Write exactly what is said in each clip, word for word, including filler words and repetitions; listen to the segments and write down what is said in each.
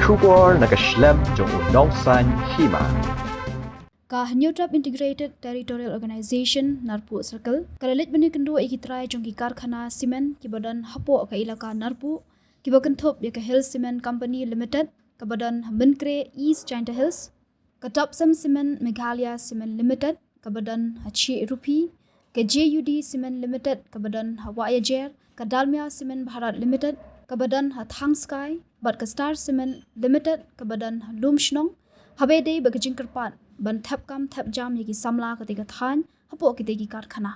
Khubor na ka shlem jong u nongsaiñ hima. Ka Hynñiewtrep Integrated Territorial Organization, Narpuh Circle, ka la leit ban ïakynduh ïa ki trai jong ki karkhana simen kiba don hapoh ka ilaka Narpuh, kiba kynthup ïa ka Hill Cement Company Limited, kaba don ha Mynkre, East Jaintia Hills, ka Topcem Cement Meghalaya Cement Limited, kaba don ha Chieh Ruphi, ka J U D Cement Limited, kaba don ha Wahiajer, ka Dalmia Cement Bharat Limited, kaba don ha Thangskai, bad ka Star Cement Limited, kaba don ha Lumshnong, haba ïadei bad ka jingkyrpad ban thep kam thep jam ïa ki samla katei ka thaiñ hapoh kitei ki karkhana.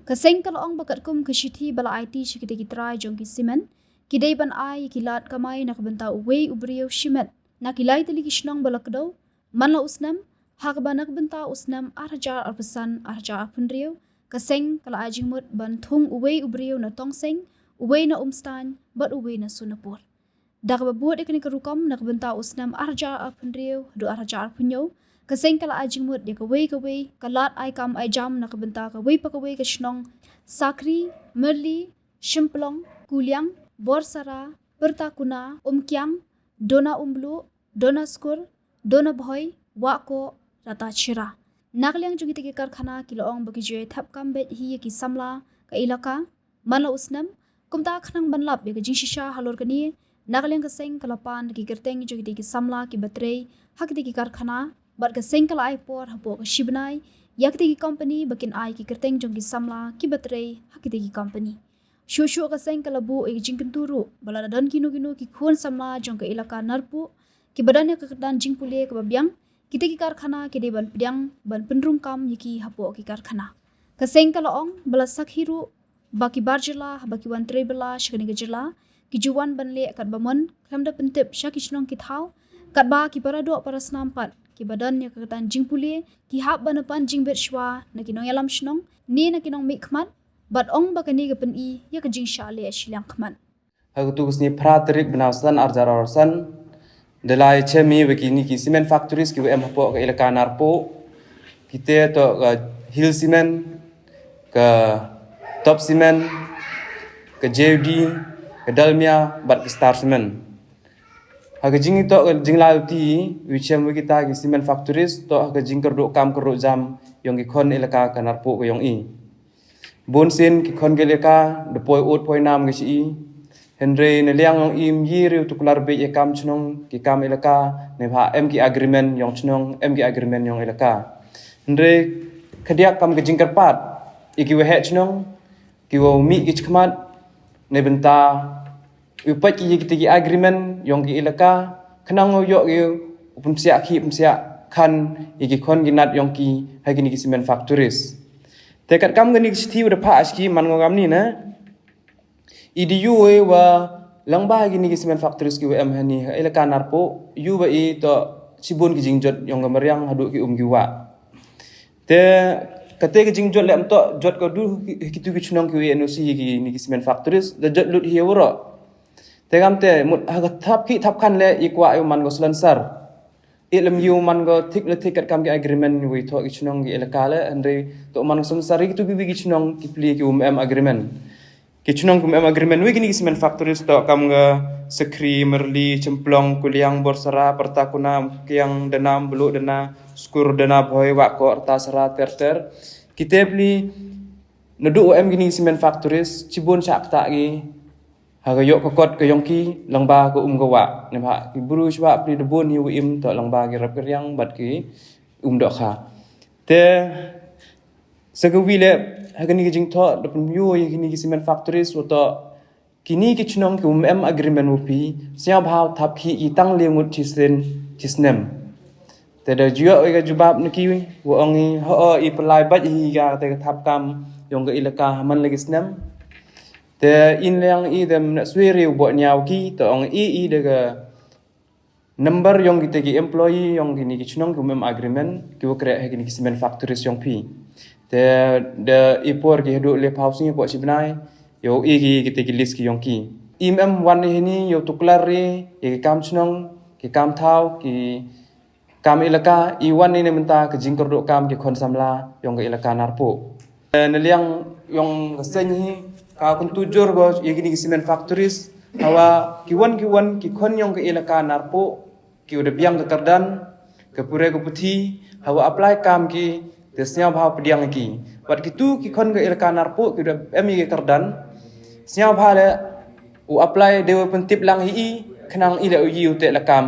Ka seng ka la ong ba katkum ka shithi ba la aiti sha kitei ki trai jong ki simen, ki dei ban ai ïa ki lad kamai na ka bynta uwei u briew shimet na ki lai tylli ki shnong ba la kdew man la u snem, ha kaba na ka bynta u snem ar hajar arphew san, ar hajar arphew hynriew, ka seng ka la ai jingmut ban thung uwei u briew na Tongseng, uwei na Umstaiñ, bad uwei na Sonapur. Da kaba bud ïa kane ka rukom na ka bynta u snem ar hajar arphew hynriew haduh ar hajar arphew hynñiew, ka seng ka la ai jingmut ïa kawei kawei ka lad ai kam ai jam na ka bynta kawei pa kawei ka shnong, Sakri, Myrli, Shymplong, Kuliang, Borsara, Pyrtakuna, Umkiang, Dona Umbluh, Dona Skur, Dona Bhoi, Wahkoh, Rata Chira. Na ka liang jong kitei ki karkhana ki la ong ba ki ju ïai thep kam beit hi ïa ki samla ka ilaka man la u snem, kumta khnang ban lap ïa ka jingshisha halor kane, na ka liang ka seng ka la pan da ki kyrteng jong kitei ki samla kiba trei ha kitei ki karkhana, bad ka seng ka la ai por hapoh ka shi bnai ïa kitei ki kompani ba kin ai ki kyrteng jong ki samla kiba trei ha kitei ki kompani. Shuh shuh ka seng ka la buh ïa ka jingkyntu ruh ba lada don kino kino ki khun samla jong ka ilaka Narpuh kiba don ïa ka kyrdan jingpule kaba biang, kitei ki karkhana ki dei ban pdiang ban pynrung kam ïa ki hapoh ki karkhana. Ka seng ka la ong ba la sakhi ruh ba ki bar jylla haba ki wan trei bylla sha kane ka jylla, ki ju wan ban leh katba mon khlem da pyntip sha ki shnong ki thaw, katba ki para doh para snam pat kiba don ïa ka kyrdan jingpule ki hap ban pan jingbit shuwa na ki nongïalam shnong ne na ki nongmihkhmat, bad ong ba kane ka pyni ïa ka jingshah leh shiliang khmat. Ha katu ka sngi phra tarik bnai san ar hajar arphew san, da la ïa chem ïa ba kine ki cement factories kiwa em hapoh ka ilaka Narpuh, kite toh ka Hill Cement, ka Top Cement, ka J U D, ka Dalmia bad ka Star Cement. Ha ka jing, toh ka jinglai uti, wi chem wi kita ki cement factories toh ha ka jingkyrduh kam kyrduh jam yong ki khon ilaka ka Narpuh ka yong i. Bun sien ki khon ki ilaka da poi ud poi nam ki shi i. Hynrei na liang yong i, ym ye riew tuklar beit ïa kam chnong ki kam ilaka, ne ba em ki agreement yong chnong, em ki agreement yong ilaka. Hynrei khadiak kam ka jingkyrpad ïa ki waheh chnong, ki wa mih ki chkhmat, ne bynta u peit ki ïa kita ki agreement yong ki ilaka, khnang u ïoh ki u pynpsiah ki pynpsiah khan ïa ki khon ki nat yong ki ha kine ki cement factories. Te katkam kane ka shithi wa da phah sha ki man ngo kamni na, i da ïohi wa lyngba kine ki cement factories kiwa em hani ha ilaka Narpuh, ïohi wa i toh shibun ki jingjot yong ka mariang haduh ki um ki wah. Te kata ka jingjot leh ym toh jot ka du ki, kitu ki chnong kiwa N O C kine ki cement factories, da jot lut hi waroh. Te kamte mut ha ka thap ki thap khan leh i kwah i u man ka slonsar. I lem ïa u man ka thik le thik katkam ki agreement wi thoh ki chnong ki ilaka le, hynrei toh u man ka slonsar ïa kitu kiwi ki chnong ki pli ki um em agreement. Ki chnong ki um em agreement wi kine ki cement factories toh kam ka Sakri, Myrli, Chymplong, Kuliang, Borsara, Pyrtakuna, Kiang, Dana Umbluh, Dana Skur, Dana Bhoi, Wahkoh, Rta Sara, ter ter. Kite pli naduh u em kine ki cement factories, shibun shah ktah ki ha ka ïoh ka kot ka yong ki lyngba ka um ka wah. Ne ba ki bru shwa pli da bun hi wa im toh lyngba ki rep ki riang bad ki um dohkha. Te sa ka wi le ha kane ka jingthoh da pynmih ïa kine ki cement factories wa toh kine ki chnong ki um em agreement wa phi, sñiawbha thap ki i tang le ngut chisien chisnem. Te da ju ïoh ka jubab na ki wa ong i, ho, i pynlai bad hi ka te ka thap kam yong ka ilaka ha man la ki snem. Te in liang i dem na swi riew bok ñiaw ki, te ong i, i da ka number yong kita ki employee yong kini ki chnong ki um em agreement, ki wa kreh ha kini ki cement factories yong phi. Te da i por ki haduh le phaw sngi bok shi bnai, yow i ki kita ki list ki yong ki. I em wan ni hini yow tuklar ri, i ki kam chnong, ki kam thaw, ki kam ilaka, i wan ni ne mynta ka jingkyrduh kam ki khon samla yong ka ilaka Narpuh. Eh, na liang yong ka seng hi, ka kyntu jur ko ïa kini ki cement factories, hawa ki wan ki wan ki khon yong ka ilaka Narpuh, Ki u da biang ka kyrdan, ka pure ka puthi, hawa apply kam ki, te sniaw bha pdiang ki. Wat kitu ki khon ka elaka Narpuh ki u da em ïa ka kyrdan, sniaw bha le u apply de u pyntip lang hi i, khnang i le u yi u teh lakam.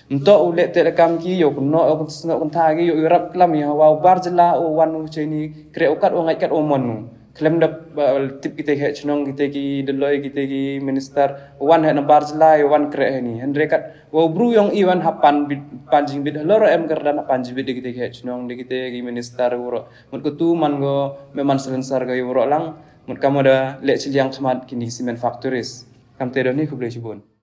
Mto u le teh lakam ki, yo kunno u kunsno kuntha ki, yo u rap klam ïa hawa u bar jylla u wan u cheni, kre u kat u ngait kat u mon u. Khlem da, uh, tip kita ki heh chnong, kita ki doloi, kita ki minister, wan heh na bar jylla, wan kre heh ni. Hynre kat, wa u bru yong i wan hapan bit, pan jingbit, halor em kyrdan hapan jingbit de kita ki heh chnong, de kita ki minister wuro. Mut kutu man go, me man silencer go wuro lang, mut kamo da le chiliang khmat kini cement factories. Kam te do ni khublei chibun.